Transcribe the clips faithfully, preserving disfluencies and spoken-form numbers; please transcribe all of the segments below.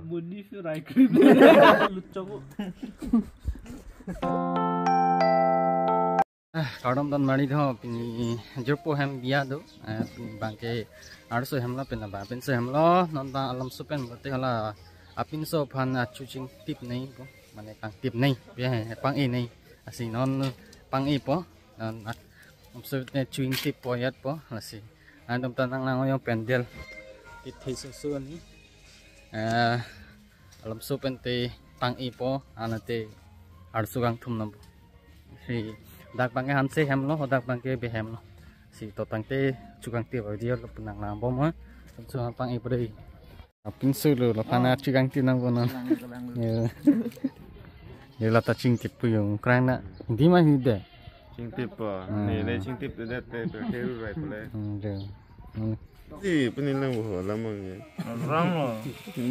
Muni si rai. Luchong. Ah, kardom donmari ho, pini jirpo hem biya do, eh, pini bangke arso hem lo, pini bang pinso hem lo, non bang alam supen berarti hala apinso aphan achu chingtip nangpo, mane pangtip nang, ya, pang-e nang, lasi non pang-epo, non ak-, alamso te chu ingtippo yatpo, lasi. Antum ta nang lang yo pandal. Tithe susu ni. Eh, alamso pen te pang-epo, anate arso kangthum nangpo. Si dak bangke hanse hem lo, dak bangke be hem lo. Si to tangte chu kangtip video lo pu nang lang bom ha. Alamso pang-epo dei. Apinso lo, laphan achu kangtip nangpo non. Kalang, kalang lo. Ya. Ya, la ta chingtip pu yo, krang na. Hindi ma hindi. Chingtip po. Hmm. Ne, ne chingtip de de de heru rai pule. Hmm, de. Hmm. Si, pini lang bo, lamang ye. Rang lo.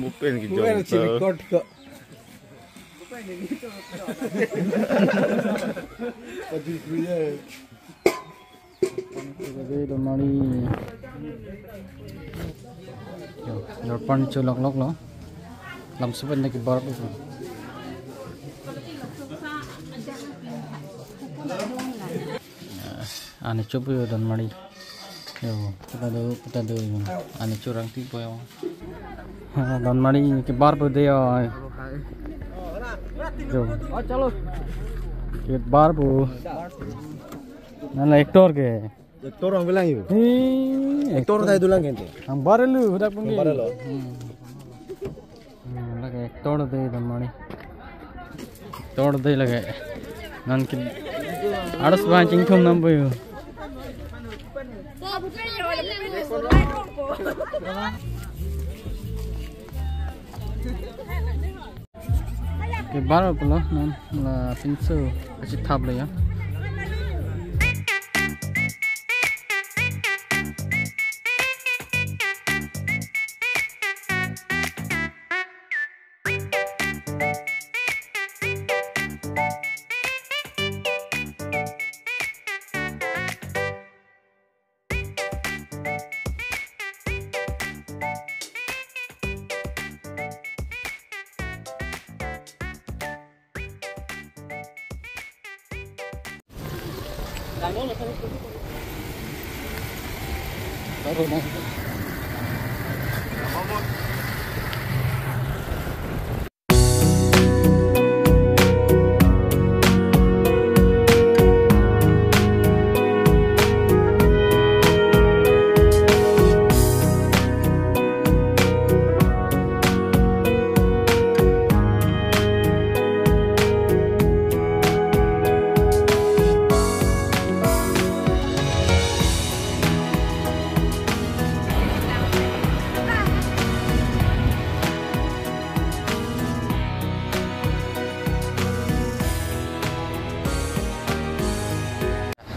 Mo pen ki jong. Mo pen chili kot ko. Padi kuya. Ave donmari. Yo, dorpan cholok lok lo. Alamso pen lagi borok itu. Ya, ani chopo yo donmari. Yo, kita do, kita do yo. Ani churang ti po yo. Ha, donmari kebar po de yo. Yo. Kebar po. Nang la actor ke? Actor ang bilang yo. Eh, actor ta itu lang gente. Ang barelu, hudak pun. Ang barelu. Hmm. Hmm, lake actor de donmari. Actor de lake. Non ki arus bang chingthum nangpo yo. Kebar po lo, non la pinso kachethap lo ya.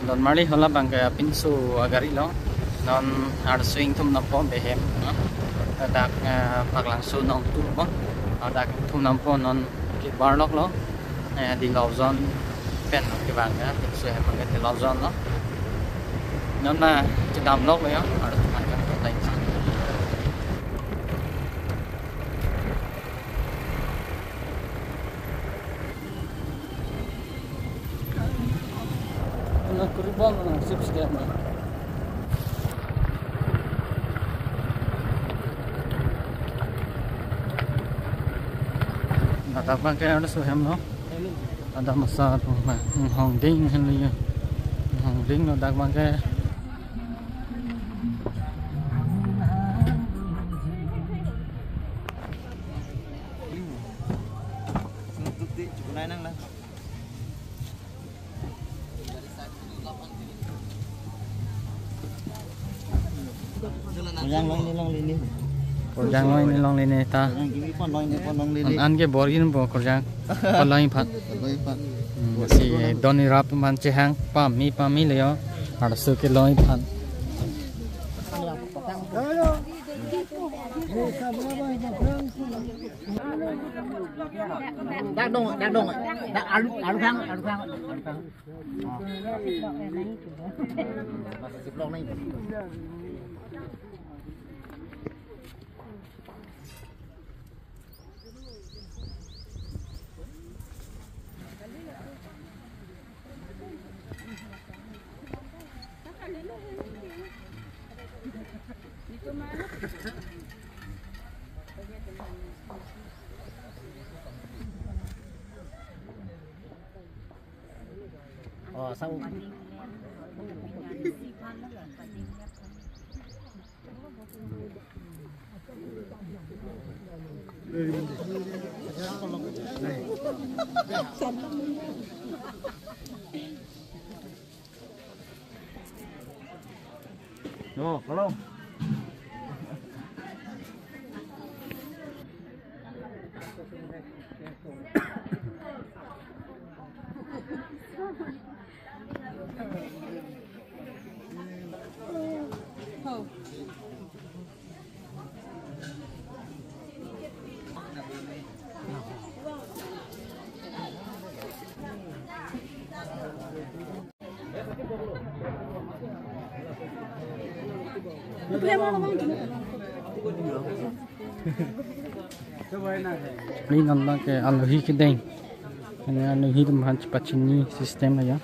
Donmari hala bangke apinso agari lo. Non arso ingthum nangpo behem, no? Dak, eh, Paklangso nong tu po. Dak ingthum nangpo non kebar lok lo. Eh, Dilaujon pen lo kevang ya. Apinso hem bangke Dilaujon lo. Non na kedam lok lo ya. Arso bangke kedam. Na kuribang na sip sida na. Ladak bangke arso hem lo. Ada masa tu na hong ding hen lo ya. Hong ding ladak bangke. Korjang long ni long lini. Korjang long ni long lini ta. Korjang kimi pon long ni pon long lini. An, an ke bor-i po korjang. Pon long iphan. Pon long iphan. Hmm, si don irap man chehang pami pami le yo. Arso ke long iphan. Dak dong, dak dong. Dak alu, alu phang, alu phang, alu phang. Oh. Masih siplok nang. Oh, sau. Oh, kalau. Ini nonton ke alohi kedeng. Ini alohi teman pachini sistem aja.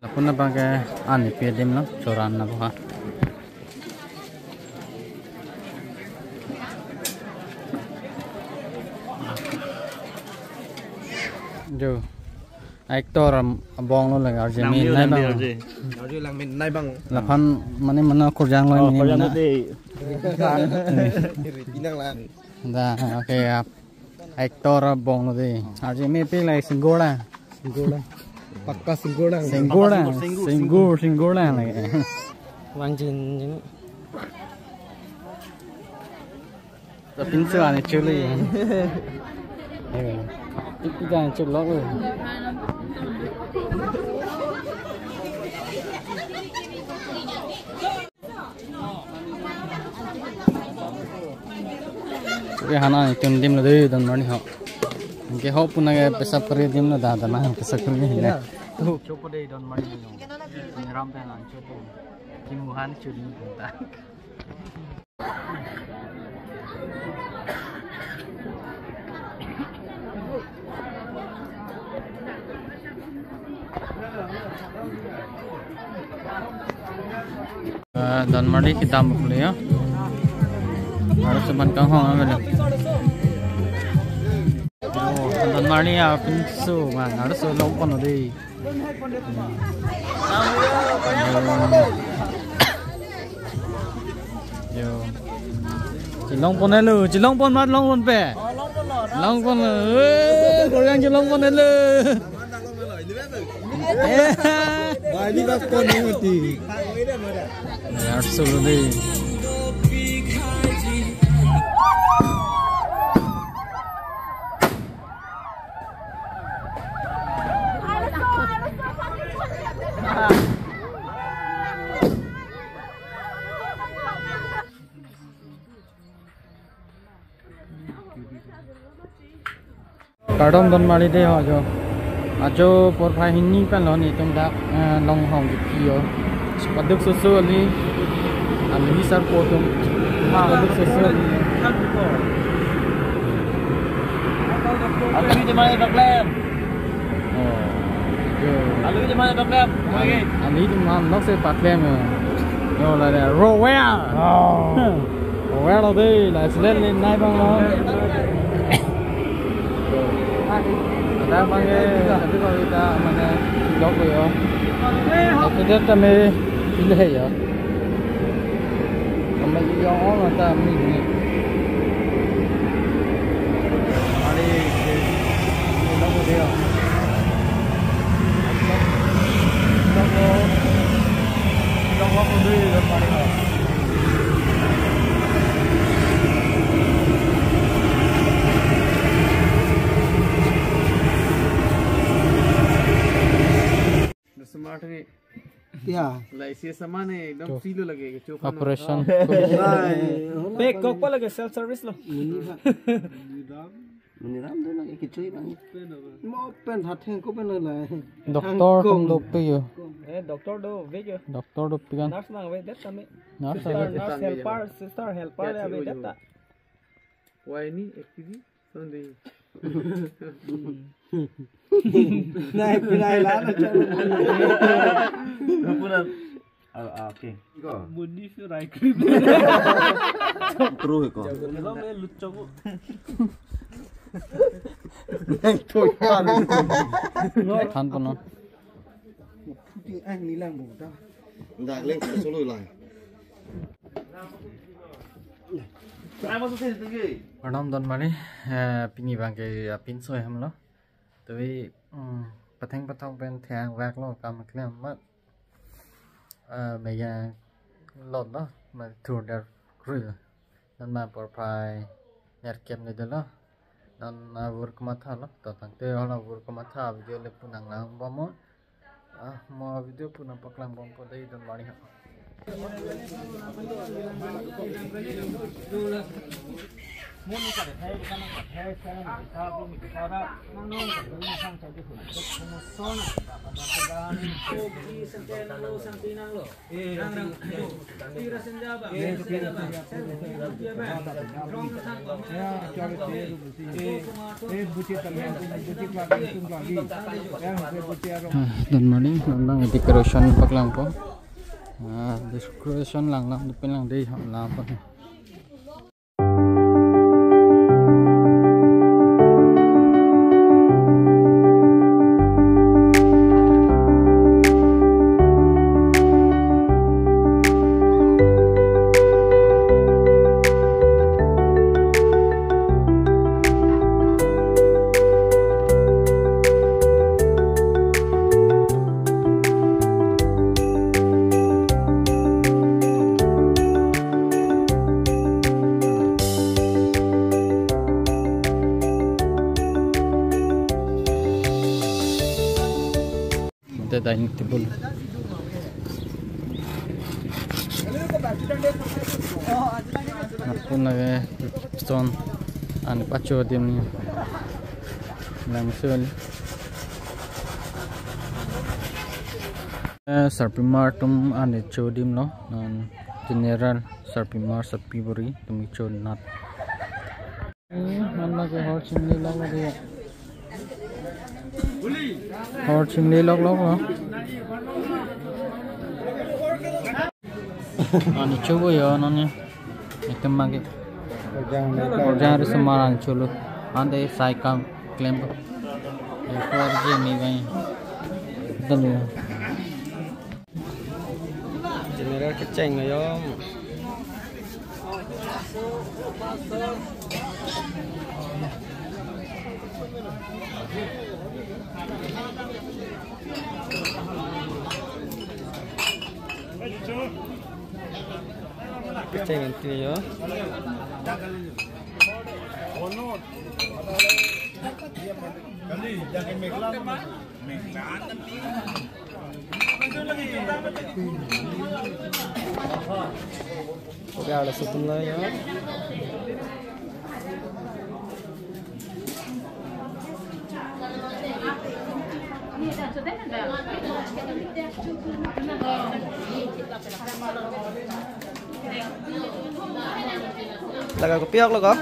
Lapu nangpake ani pe adim lo, choran nangpo ha. Jo. Actor abong lo lagi, R J Langmeo, Min nai Langmeo, bang. R J. R J Langmeo nai bang. Laphan mane mana kurjang lo. Oh, ini kurjang na. Nanti. Pinang lang. Da, okay, ya. Actor abong lo dei. R J Min pe lagi singgola. Singgola. Pakka singgola. Singgola. Singgur, singgur, singgola lagi. Wang jin jin. Pinso ani chuli. Eh, tik tik ani chulok. Oke, hana ni tun adim lo dei, don mani ho. Oke, ho puna ke pesa peri adim lo da, da na pesa peri ni. Chopo dei don mani ho. Ni ram pe na chopo. Kimuhan chuli punta. Eh, don mali kedam bukle ya. Harus seban kanghong amel. Oh, don mali ya pinso man, harus longpon dei. Yo. Chelongpon helo, chelongpon mat longpon pe. Longpon lo. Eh, kurjang chelongpon helo. Eh. Bali bak pon helo ti. Ya, solo dei. Kardom don mali dei ho jo. Ajo porphai hini pen lo netum dak, eh, longhong kipi yo. Paduk susu ali. Ami sar po atum. Alu ke jemai paklem. Oh. Alu ke jemai paklem. Oke. Alu itu mam nok se paklem ya. Yo, la de Royal. Oh. Royal lo de, la selen le nai bang lo. Ada bang ke, tapi kalau kita mana blog lo yo. Itu dia kami pilih ya. Kami yang orang mata mini. Mari, ini blog lo dia. Blog lo. Blog lo, blog lo, blog lo. Smart hai. क्या? Like ये सामान है, एकदम तो सीलो लगे, चोखा ना। Operation. Bag kok pa lage, self service lo. Muni ram do lage, kichoi bang. Mo pen hat heng ko pen la. Doctor kum dopik yo. Eh, doctor do, veg yo. Doctor dopik kan. Nurse nang ave det kami. Nurse sister, ave. Nurse helper, sister helper le ave det ta. Why ni, ek kg? Sunday. Nai, nai, la, la, chalo. Pura. Ah, ah, okay. Go. Muni su rai krim. True hai ko. Lo me lut chong. Nang thoi pan. Than pano. Puting ang nilang bongta. Dak leng solo lang. Arnam donmari, eh, pini bang ke apinso hem lo. Tapi, hmm, patheng pathok pen thang vak lo kam klem mat. Eh, meya lot lo, ma thur der krui. Non ma porphai nerkep ne dolo. Non avur kematha lo. To tangte hol avur kematha video le pu nanglang bom mo. Ah, mo video pu nangpaklang bom po dei donmari ha. Ah, donmari, nang decoration paklangpo. Ah, decoration lang lang, depend lang dei, ha, lang pa. Ante dining table. Apun lage son an pacho adim ni. Langsung. Eh, sarpimar atum an cho adim lo. Non general sarpimar sarpiburi atum cho nat. Hmm, man lake hor chinglilok lo dia. Hor chinglilok lo. Ani chobo yo noni. Itum mage. Korjang riso mar an cholo. Ante sai kam klem. Ekor je mi bai. Dal yo. General kecheng ayom. Kecheng anti yo. Oke, ada sopun lo ya. Laga kopi ok lo ko?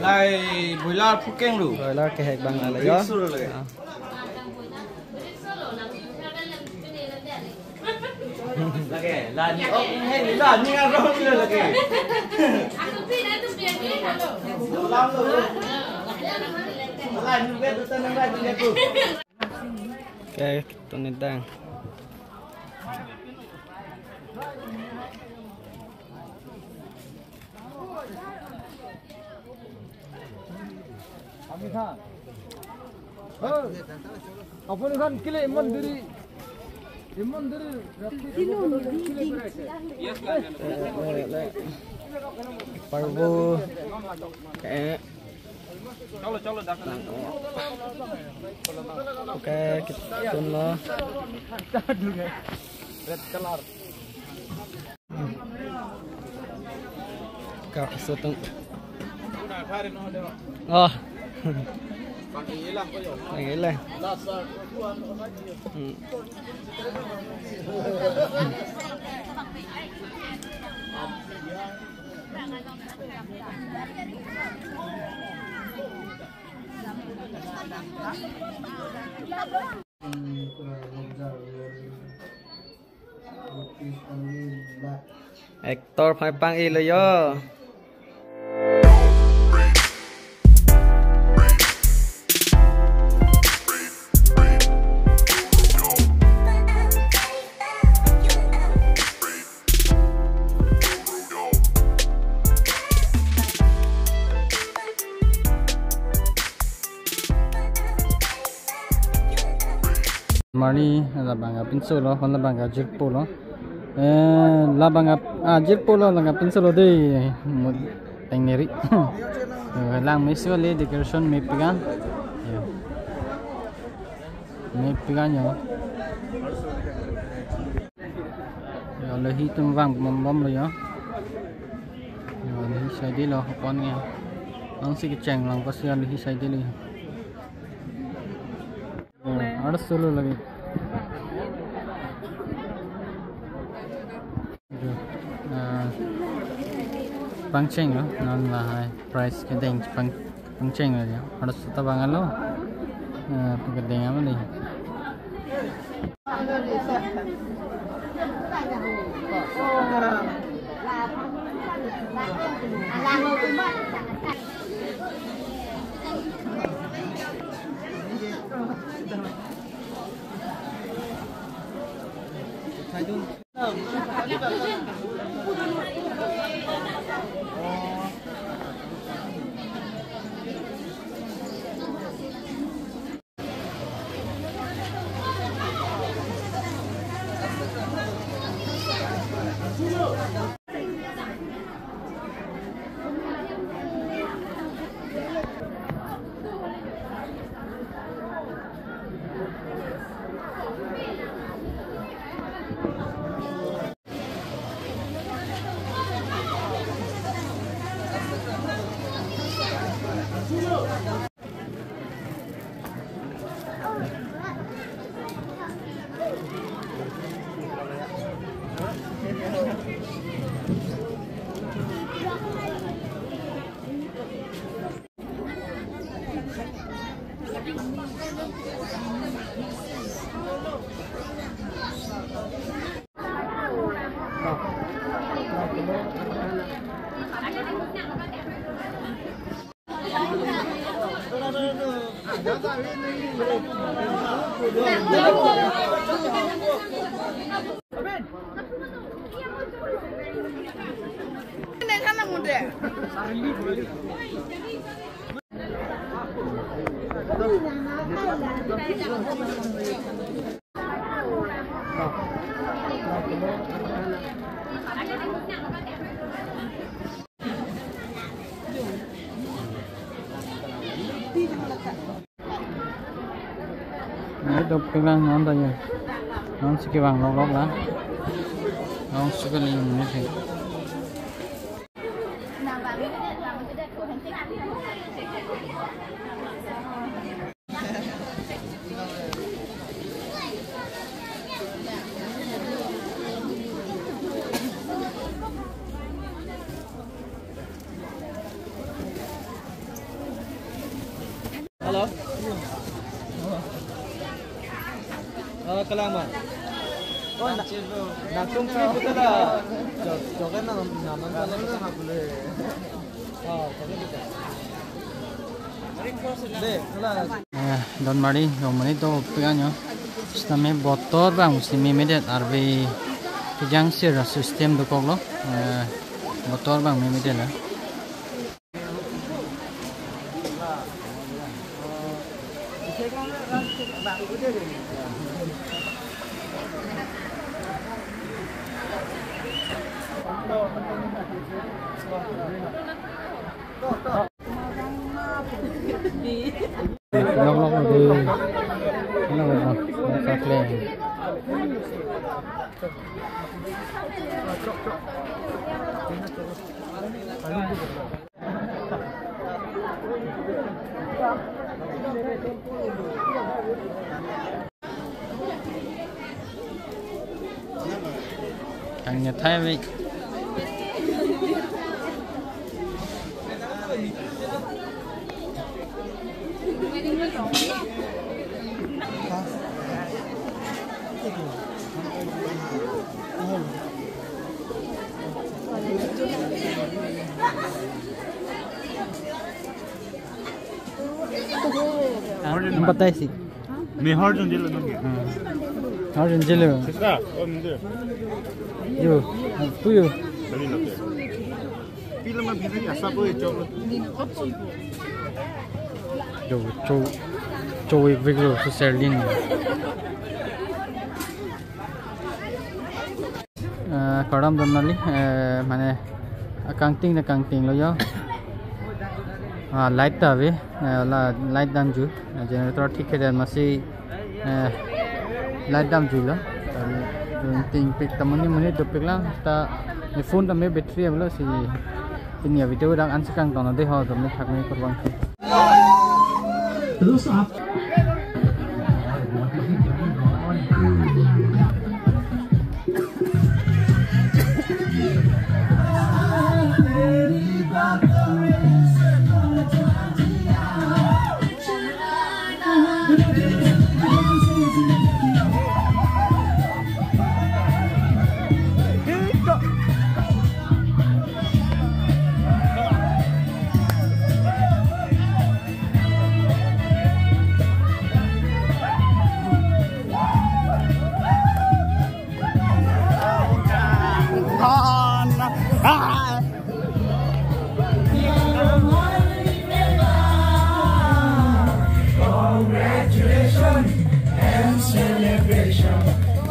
Lai boiler phukeng lo. Boiler kehek abang lalo yo. Rikso lo lagi. Ah. Lagi, la ni, oh, hei, la ni ngarong ni lagi. Lam lo. La ni bet tu nang la ni tu. Oke, kita nendang. Ami khan. Hei. Apuni khan kile imon diri. Imon diri. Parbo. Eh. Chalo, chalo, dak. Oke, kita tun lo. Red color. Ka sutung. Oh. Pangilang ko yo. Pangilang. Hmm. Actor phai pang-i lo yo. Mari labang apinso lo, hon labang ajirpo lo. Eh, labang ap-, ajirpo lo, labang apinso lo dei. Mu-, tengneri. Eh, lang meso le decoration mepik an. Ya. Mepik an yo. Yo, lahi atum vang bom bom lo yo. Yo, lahi side lo, hopon ya. Nang si kecheng lang pasi lahi side lo yo. Yo, arloso lo lagi. Yo, ah, pangcheng lo, non lahai price kedeng pang Pangcheng aja. Arloso ta bang alo. Eh, pagdeng amat ni. Nai dopik lang non ta ya. Non si kevang lok lok lang. Non si kali ni si. Oh, kalang ma. Oh, na, natum si putala. Jok, jok na, na, na, na, na, na, na. Oh, jok na. De, kalang. Eh, don mari, don mari to pianyo. Sitame botor bang si memedet arve kejang sir system dokoklo. Eh, botor bang memedet la. Nok nok di. Ano ba? Sa play. Kang nyathai wi. Bataisi. Mehor jong jelo nang. Hmm. Hor jong jelo. Sista, oh, nje. Yo, puyo. Kali nate. Pila ma bhibi asa po e chok. Yo, cho, cho ik vik lo, so serlin. Eh, kardom don mali, eh, mane, akangting na kangting lo yo. Ah, light ta ave, eh, la light damju, eh, generator thik ke dan masi, eh, light damjulo. Eh, ting pik ta muni muni dopik lang, ta, eh, phone ta me battery avelo si, pini a-video dak ansi kangtong na de ho, dom ne thak me kurvangthu. Terus apa? Congratulations and celebration.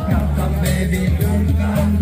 Come, come, baby, come, come.